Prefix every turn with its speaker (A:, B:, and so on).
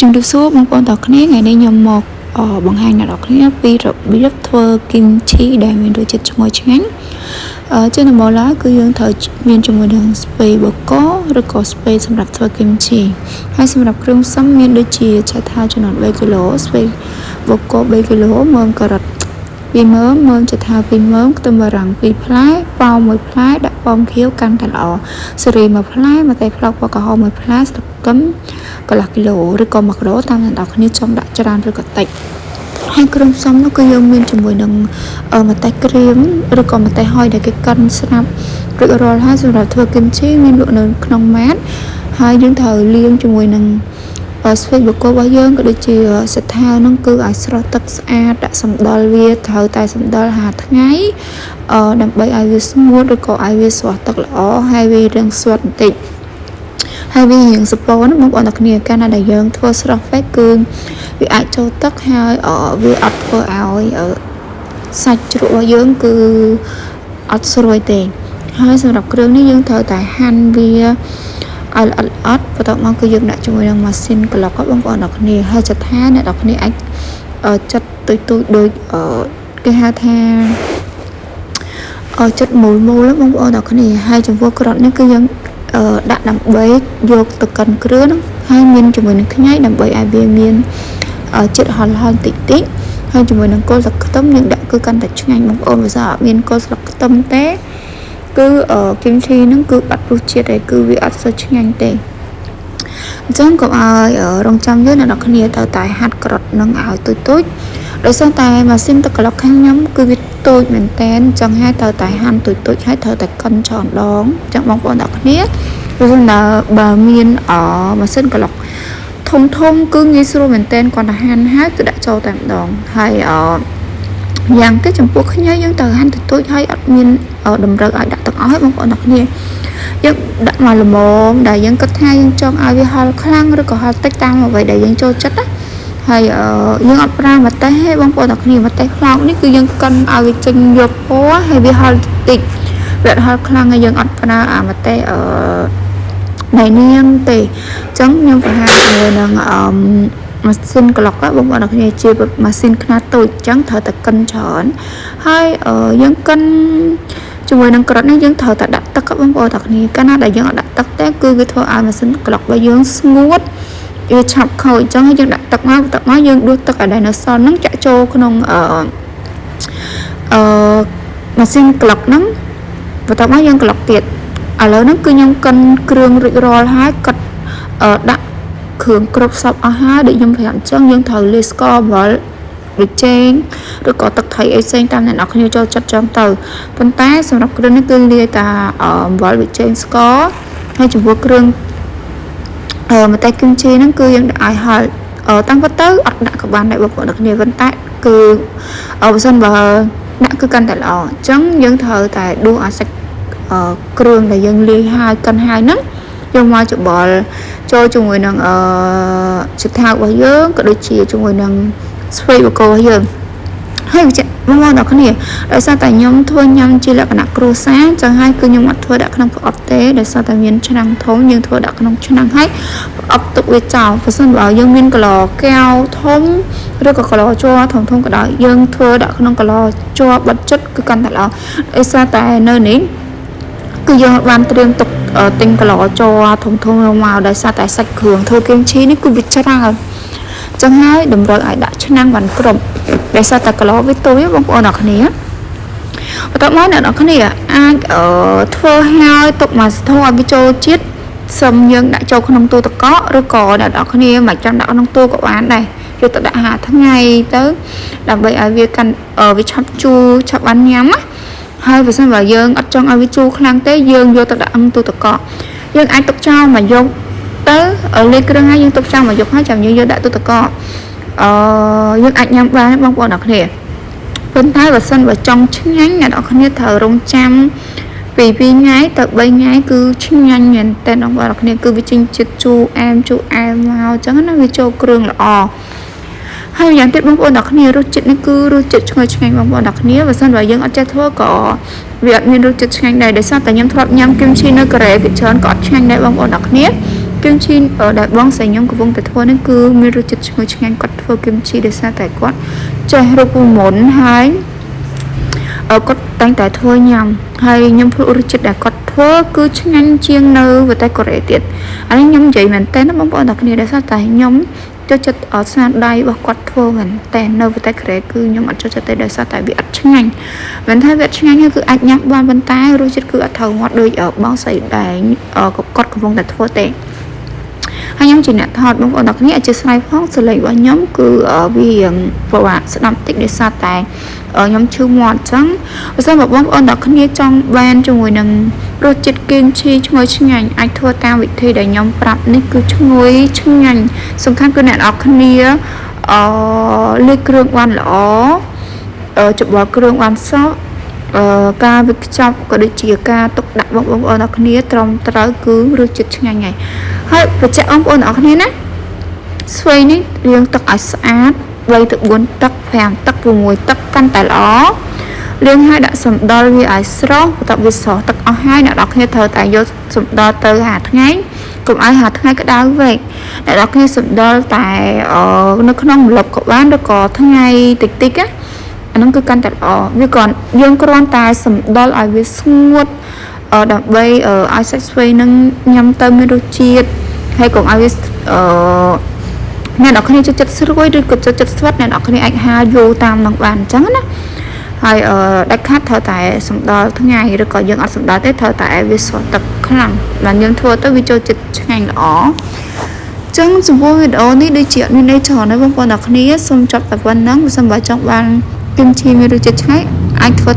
A: ជំរាបសួរបងប្អូនទាំងគ្នាថ្ងៃនេះខ្ញុំមកបង្ហាញអ្នកនរគ្នាពីរបៀបធ្វើគីមឈីដែលមានរសជាតិឈ្ងុយឆ្ងាញ់ជាដំបូងឡើយគឺយើងត្រូវមានជាមួយនឹងស្ពៃបកឬក៏ស្ពៃសម្រាប់ធ្វើគីមឈីហើយសម្រាប់គ្រឿងផ្សំមានដូចជាឆាថាចំនួន3គីឡូស្ពៃបក3គីឡូមើមការ៉ុត2មើមមើមចថា2មើមខ្ទឹមបារាំង2ផ្លែប៉ោម1ផ្លែដាក់ប៉ោមខៀវកាន់តែល្អសេរី1ផ្លែម្ទេសប្លោកពណ៌ក្រហម1ផ្លែស្លឹកខ្ទឹមកន្លះគីឡូឬក៏1គីឡូតាមអ្នកនរគ្នាចង់ដាក់ច្រើនឬក៏តិចហើយគ្រឿងផ្សំនោះគឺយើងមានជាមួយនឹងម្ទេសក្រៀមឬក៏ម្ទេសហុយដែលគេកិនស្រាប់រួចរាល់ហើយសម្រាប់ធ្វើគីមឈីមានលក់នៅក្នុងម៉ាតហើយយើងត្រូវលាងជាមួយនឹងស្ពៃបករបស់យើងក៏ដូចជាសថៅហ្នឹងគឺឲ្យស្រស់ទឹកស្អាតដាក់សម្ដុលវាត្រូវតែសម្ដុលហាថ្ងៃអឺដើម្បីឲ្យវាស្ងួតឬក៏ឲ្យវាស្រស់ទឹកល្អហើយវារឿងស្វិតបន្តិចហើយវារៀងសពណបងប្អូនទាំងគ្នាកាលណាដែលយើងធ្វើស្រស់ពេកគឺវាអាចចូលទឹកហើយវាអត់ធ្វើឲ្យសាច់ជ្រក់របស់យើងគឺអត់ស្រួយទេហើយសម្រាប់គ្រឿងនេះយើងត្រូវតែហាន់វាឲ្យល្អិតល្អិតបន្ទាប់មកគឺយើងដាក់ជាមួយនឹងម៉ាស៊ីនក្លុកបងប្អូនទាំងគ្នាហើយចថាអ្នកទាំងគ្នាអាចចិត្តទុយទុយដូចគេហៅថាចិត្តមូលមូលបងប្អូនទាំងគ្នាហើយចំពោះក្រត់នេះគឺយើងដាក់ដើម្បីយកទៅកិនគ្រឿងហើយមានជាមួយនឹងខ្ញីដើម្បីឲ្យវាមានជាតិហល់ហល់តិចតិចហើយជាមួយនឹងគល់ស្លឹកខ្ទឹមយើងដាក់គឺកាន់តែឆ្ងាញ់បងប្អូនបើសិនអត់មានគល់ស្លឹកខ្ទឹមទេគឺគីមឈីហ្នឹងគឺបាត់រសជាតិហើយគឺវាអត់សូវឆ្ងាញ់ទេអញ្ចឹងកុំឲ្យរងចាំយើងអ្នកនរគ្នាត្រូវតែហាត់ក្រត់នឹងឲ្យទុយទុយដោយសារតែម៉ាស៊ីនទឹកក្លុកខាងខ្ញុំគឺវាតូចមែនតែនចឹងហើយត្រូវតែហាន់ទុយទុយហើយត្រូវតែកិនច្រើនដងចឹងបងប្អូនទាំងគ្នាព្រោះបើមានអម៉ាស៊ីនក្លុកធំធំគឺងាយស្រួលមែនតែនគាត់តែហាន់ហើយគឺដាក់ចូលតែម្ដងហើយអយ៉ាងទៅចំពោះខ្ញីយើងត្រូវហាន់តូចៗហើយអត់មានតម្រូវឲ្យដាក់ទាំងអស់ហើយបងប្អូនទាំងគ្នាយើងដាក់មកល្មមដែលយើងគិតថាយើងចង់ឲ្យវាហល់ខ្លាំងឬក៏ហល់តិចតាមអ្វីដែលយើងចូលចិត្តណាហើយយើងអត់ប្រើម្ទេសទេបងប្អូនទាំងគ្នាម្ទេសខ្លោងនេះគឺយើងកិនឲ្យវាចេញយកពណ៌ហើយវាហល់តិចវាអត់ហល់ខ្លាំងហើយយើងអត់ប្រើអាម្ទេសអឺណៃនាងទេអញ្ចឹងខ្ញុំប្រហែលជាមួយនឹងអឺម៉ាស៊ីនក្លុកបងប្អូនអ្នកគ្នាជាម៉ាស៊ីនខ្នាតតូចអញ្ចឹងត្រូវតែកិនច្រើនហើយយើងកិនជាមួយនឹងក្រត់នេះយើងត្រូវតែដាក់ទឹកបងប្អូនទាំងគ្នាកាលណាដែលយើងអត់ដាក់ទឹកទេគឺវាធ្វើឲ្យម៉ាស៊ីនក្លុករបស់យើងស្ងួតវាឆាប់ខូចអញ្ចឹងយើងដាក់ទឹកមកទឹកមកយើងដួសទឹកឲ្យដែលនៅសល់ហ្នឹងចាក់ចូលក្នុងអឺអឺម៉ាស៊ីនក្លុកហ្នឹងបន្ទាប់មកយើងក្លុកទៀតឥឡូវហ្នឹងគឺខ្ញុំកិនគ្រឿងរួចរាល់ហើយកាត់ដាក់គ្រឿងគ្រប់សពអស់ហើយដូចខ្ញុំប្រាប់អញ្ចឹងយើងត្រូវលាយស្ករអំបិលប៊ីចេងឬក៏ទឹកត្រីអីផ្សេងតាមអ្នកនរគ្នាចូលចិត្តចឹងទៅប៉ុន្តែសម្រាប់គ្រឿងនេះគឺលាយតាអំបិលប៊ីចេងស្ករហើយចំពោះគ្រឿងម្ទេសគីមជីហ្នឹងគឺយើងដាក់ឲ្យហល់តាំងពិតទៅអត់ដាក់ក៏បានដែរបងប្អូនអ្នកគ្នាប៉ុន្តែគឺបើសិនបើដាក់គឺកាន់តែល្អអញ្ចឹងយើងត្រូវតែដួសអាសាច់គ្រឿងដែលយើងលាយហើយកិនហើយហ្នឹងយកមកច្បល់ចូលជាមួយនឹងអឺឆារបស់យើងក៏ដូចជាជាមួយនឹងស្ពៃបករបស់យើងហើយបញ្ជាក់បងប្អូនទាំងគ្នាដោយសារតែខ្ញុំធ្វើញ៉ាំជាលក្ខណៈគ្រួសារចឹងហើយគឺខ្ញុំអត់ធ្វើដាក់ក្នុងប្រអប់ទេដោយសារតែមានឆ្នាំងធំយើងធ្វើដាក់ក្នុងឆ្នាំងហើយប្រអប់ទុកវាចោលបើសិនបើយើងមានកន្លកែវធំឬក៏កន្លជ័រធំធំក៏ដោយយើងធ្វើដាក់ក្នុងកន្លជ័របិទចិត្តគឺកាន់តែល្អដោយសារតែនៅនេះគឺយើងបានត្រៀមទុកទិញកន្លជ័រធំធំមកដោយសារតែសាច់គ្រឿងធ្វើគីមឈីនេះគឺវាច្រើនចឹងហើយតម្រូវឲ្យដាក់ឆ្នាំងបានគ្រប់ដោយសារតែគីឡូវាទូចបងប្អូនអរគ្នាបន្ទាប់មកអ្នកនរគ្នាអាចធ្វើហើយទុកមកស្ធឲ្យវាចូលជាតិសឹមយើងដាក់ចូលក្នុងទូទឹកកកឬក៏អ្នកនរគ្នាមិនចាំដាក់ក្នុងទូក៏បានដែរយកទៅដាក់ហាថ្ងៃទៅដើម្បីឲ្យវាកាន់វាឆាប់ជូរឆាប់បានញ៉ាំណាហើយបើសិនបើយើងអត់ចង់ឲ្យវាជូរខ្លាំងទេយើងយកទៅដាក់ក្នុងទូទឹកកកយើងអាចទុកចោលមួយយប់ទៅលាយគ្រឿងហើយយើងទុកចោលមួយយប់ហើយចាំយើងយកដាក់ទូទឹកកកអឺយើងអាចញ៉ាំបានបងប្អូនអរគ្នាប៉ុន្តែបើសិនបើចង់ឆ្ងាញ់អ្នកនរគ្នាត្រូវរងចាំពី2ថ្ងៃទៅ3ថ្ងៃគឺឆ្ងាញ់មែនតើបងប្អូនអរគ្នាគឺវាចេញជាតិជូរអែមជូរអែមមកអញ្ចឹងណាវាចូលគ្រឿងល្អហើយយ៉ាងទៀតបងប្អូនទាំងគ្នារសជាតិនេះគឺរសជាតិឈ្ងុយឆ្ងាញ់បងប្អូនទាំងគ្នាបើសិនបើយើងអត់ចេះធ្វើក៏វាអត់មានរសជាតិឆ្ងាញ់ដែរដោយសារតែខ្ញុំធ្លាប់ញ៉ាំគីមឈីនៅកូរ៉េពីច្រើនក៏អត់ឆ្ងាញ់ដែរបងប្អូនទាំងគ្នា គឹមឈីដែលបងស្រីខ្ញុំកំពុងតែធ្វើនេះគឺមានរសជាតិឈ្ងុយឆ្ងាញ់គាត់ធ្វើគឹមឈីដោយសារតែគាត់ចេះរូបមន្តហើយគាត់តែងតែធ្វើញ៉ាំហើយខ្ញុំភ្លក់រសជាតិដែលគាត់ធ្វើគឺឆ្ងាញ់ជាងនៅប្រទេសកូរ៉េទៀតអានេះខ្ញុំនិយាយមែនតើណាបងប្អូនទាំងគ្នាដោយសារតែខ្ញុំចូលចិត្តស្នាដៃរបស់គាត់ធ្វើមែនតែនៅប្រទេសកូរ៉េគឺខ្ញុំអត់ចូលចិត្តទេដោយសារតែវាអត់ឆ្ងាញ់មិនថាវាអត់ឆ្ងាញ់ទេគឺអាចញ៉ាំបានប៉ុន្តែរសជាតិគឺអត់ត្រូវមាត់ដូចបងស្រីដែលគាត់កំពុងតែធ្វើទេហើយខ្ញុំជាអ្នកថតបងប្អូនទាំងគ្នាអធ្យាស្រ័យផងសលេងរបស់ខ្ញុំគឺវារៀងពិបាកស្ដាប់តិចដោយសារតែខ្ញុំឈឺមាត់អញ្ចឹងបើសិនបើបងប្អូនទាំងគ្នាចង់បានជាមួយនឹងរសជាតិគីមឈីឈ្ងុយឆ្ងាញ់អាចធ្វើតាមវិធីដែលខ្ញុំប្រាប់នេះគឺឈ្ងុយឆ្ងាញ់សំខាន់គឺអ្នកនរគ្នាអឺលាយគ្រឿងបានល្អច្បល់គ្រឿងបានសព្វអឺការវិខ្ចប់ក៏ដូចជាការទុកដាក់បងប្អូនទាំងគ្នាត្រឹមត្រូវគឺរសជាតិឆ្ងាញ់ហើយហើយបញ្ជាក់បងប្អូនទាំងគ្នាណាស្វាយនេះលាងទឹកឲ្យស្អាត3ទៅ4ទឹក5ទឹក6ទឹកកាន់តែល្អលាងហើយដាក់សម្ដុលវាឲ្យស្រស់បន្ទាប់វាស្រស់ទឹកអស់ហើយអ្នកនរគ្នាត្រូវតែយកសម្ដុលទៅហាថ្ងៃកុំឲ្យហាថ្ងៃក្តៅពេកអ្នកនរគ្នាសម្ដុលតែនៅក្នុងម្លប់ក៏បានឬក៏ថ្ងៃតិចតិចណាអាហ្នឹងគឺកាន់តែល្អវាគ្រាន់យើងគ្រាន់តែសម្ដុលឲ្យវាស្ងួតដើម្បីឲ្យសាច់ស្វាយនឹងញ៉ាំទៅមានរសជាតិហើយកុំឲ្យវាអឺអ្នកនរគ្នាចូលចិត្តស្រួយឬក៏ចូលចិត្តស្វិតអ្នកនរគ្នាអាចហាលយូរតាមនឹងបានអញ្ចឹងណាហើយអឺដាច់ខាត់ត្រូវតែសម្ដុលថ្ងៃឬក៏យើងអត់សម្ដុលទេត្រូវតែវាស្រស់ទឹកខ្លាំងបានយើងធ្វើទៅវាចូលចិត្តឆ្ងាញ់ល្អចឹងចំពោះវីដេអូនេះដូចជាអត់មានន័យច្រើនទេបងប្អូនទាំងគ្នាសូមចប់តែប៉ុណ្្នឹងបើសិនបើចង់បានគឹមឈីមានរសជាតិឆ្ងាញ់អាចធ្វើ